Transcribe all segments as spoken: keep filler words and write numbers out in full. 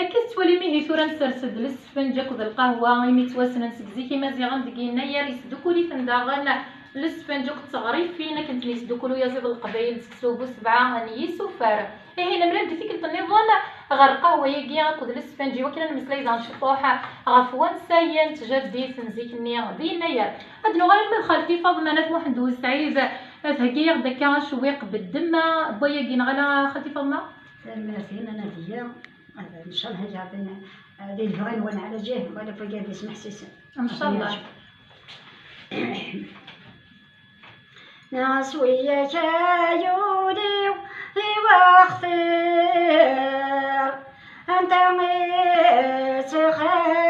Akka tettwalim ihi tura, nsers-d lesfenǧ akked lqahwa imi ttwassnen seg zik Imaziɣen deg Yennayer, yesdukkul-iten daɣen lesfenǧ akked teɣrifin akken ten-yesdukkul uyaziḍ n Leqbayel n seksu bu sebɛa n yisufar. Ihi nemlal-d tikkelt nniḍen ɣer lqahwa-agi akked lesfenǧ i wakken ad nemmeslay daɣen ciṭuḥ ɣef wansayen n tjaddit n zik-nni di Yennayer. Ad nuɣal arma d xalti Faḍma n At Muḥend U Sɛid, thegga-yaɣ-d akka acewwiq beddemma n wayagi, neɣ ala xalti Faḍma? Tanemmirt-im a Nadiya. Ncallah ad yeɛṭini di lebɣi-nwen ɛla ǧih, wala wigi ad ismeḥsisen. Ncallah. Neɣ s wiyak ay ul-iw i waxtir, anta i tt-ixir?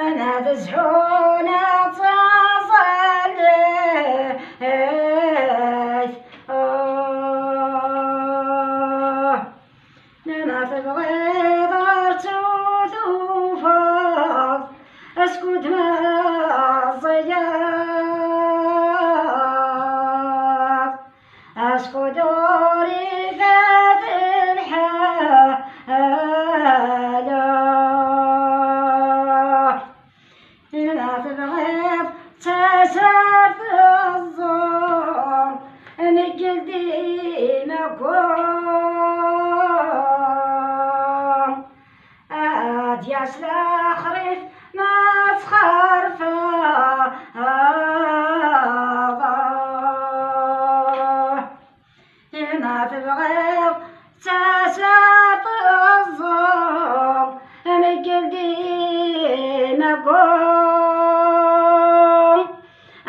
Ana d zhuna d tẓallit. Nana tebɣiḍ ar tutufaḍ, askud meẓẓiyeḍ, askud ur ifat lḥal. Ma tebɣiḍ tasart teẓẓur, ngeldin akum. Ad yas laxrif ma txerfeḍ. Ma tebɣiḍ tasart teẓẓur, ngeldin akum.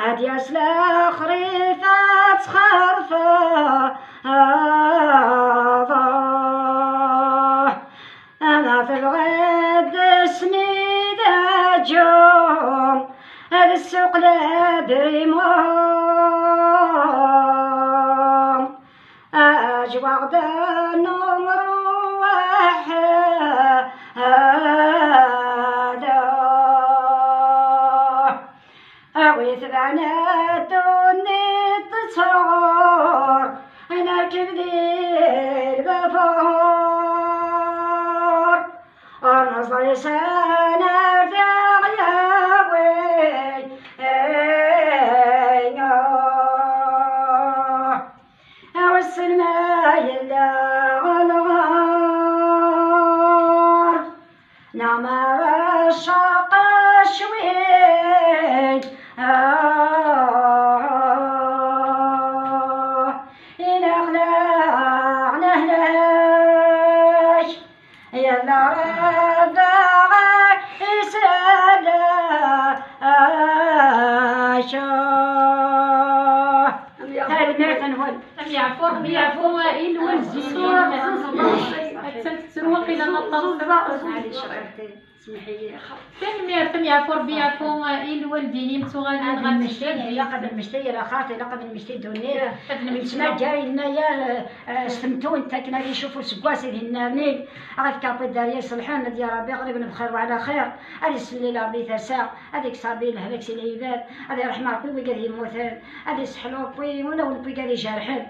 Ad yas laxrif ad txerfeḍ. Ama tebɣiḍ d asmi d aǧum, ad ssuq labrimu. Aǧwaɣ d anumru waḥed. Awi tebɛna ddunit tettɣur, nerkeb di lbafur. Ur neẓri s anar d aɣ-yawi. Wissen ma yella ɣelɣar, neɣ merra caqac win. Ah, ilaq leɛna hlak. Yella Ṛebbi isala-ak. Tanemmirt-nwen. Am yeɛfu Ṛebbi, yeɛfu i lwaldin. Attan tettru waqila aṭas. Maɛlic, smeḥ-iyi. Tanemmirt, am yeɛfu Ṛebbi, yeɛfu i lwaldin-im, ttuɣalin ɣer tjaddit. Ilaq ad nemmekti i laxert, ilaq ad nemmekti ddunit. Ad nemmekti. Nettmagar yennayer, eh, s temtunt akken ad icuf useggas i d-yennernin. Ad ifk Ṛebbi dderya iṣelḥen, ad d-yerr Ṛebbi iɣriben bxir wa ɛla xir. Ad isellil Ṛebbi tasa, ad ikkes Ṛebbi lehlak si lɛibad, ad irḥem Ṛebbi wigad yemmuten, ad isseḥlu Ṛebbi ulawen n wigad ijerḥen.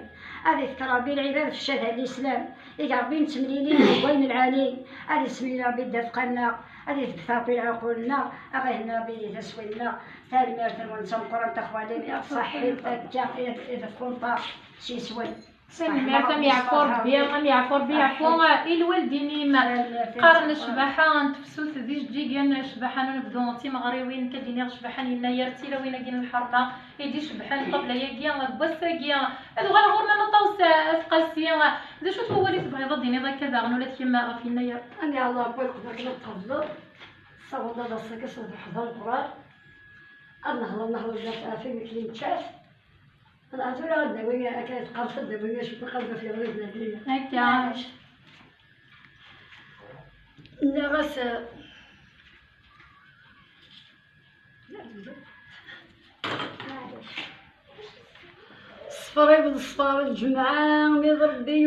Ad ifk Ṛebbi lɛibad f ccada n lislam. Ig Ṛebbi nettemlili deg wayen lɛali, ad issemlil Ṛebbi ddafqa-nneɣ, ad itebbet Ṛebbi lɛuqul-nneɣ, ad ɣ-ihenni Ṛebbi di taswin-nneɣ. Tanemmirt-nwen d tameqqrant a xwali, ṣaḥḥit akka i, i d tkunṭa s yiswen. Tanemmirt, am yeɛfu Ṛebbi, am yeɛfu Ṛebbi, yeɛfu i lwaldin-im. Qqaren ccbaḥa n tefsut d ijeǧǧigen, ccbaḥa n unebdu d timeɣriwin, nekk ad d-iniɣ ccbaḥa n yennayer d tilawin-agi n lḥerma i d-icebḥen ṭṭabla-agi n wass-agi. Ad uɣaleɣ ɣur-m a Maṭawes At Qasi, d acu-t wawal i tebɣiḍ ad d-tiniḍ akka daɣen ula d kemm ɣef yennayer? Ad niɛḍ Ṛebbi ad qebleɣ ad tqebleḍ, tessawḍeḍ ass-agi s lferḥ d ameqqran. Ad nehḍer, nehḍer ɣef, ɣef imekli nečča-t. Ad tura ad d-nawi, akka teqqareḍ, ad d-nawi acu teqqareḍ ɣef yeɣliden-agi. Akka. Nniɣ-as, ṣṣfer-iw d ṣṣfer lǧemɛa, mi d Ṛebbi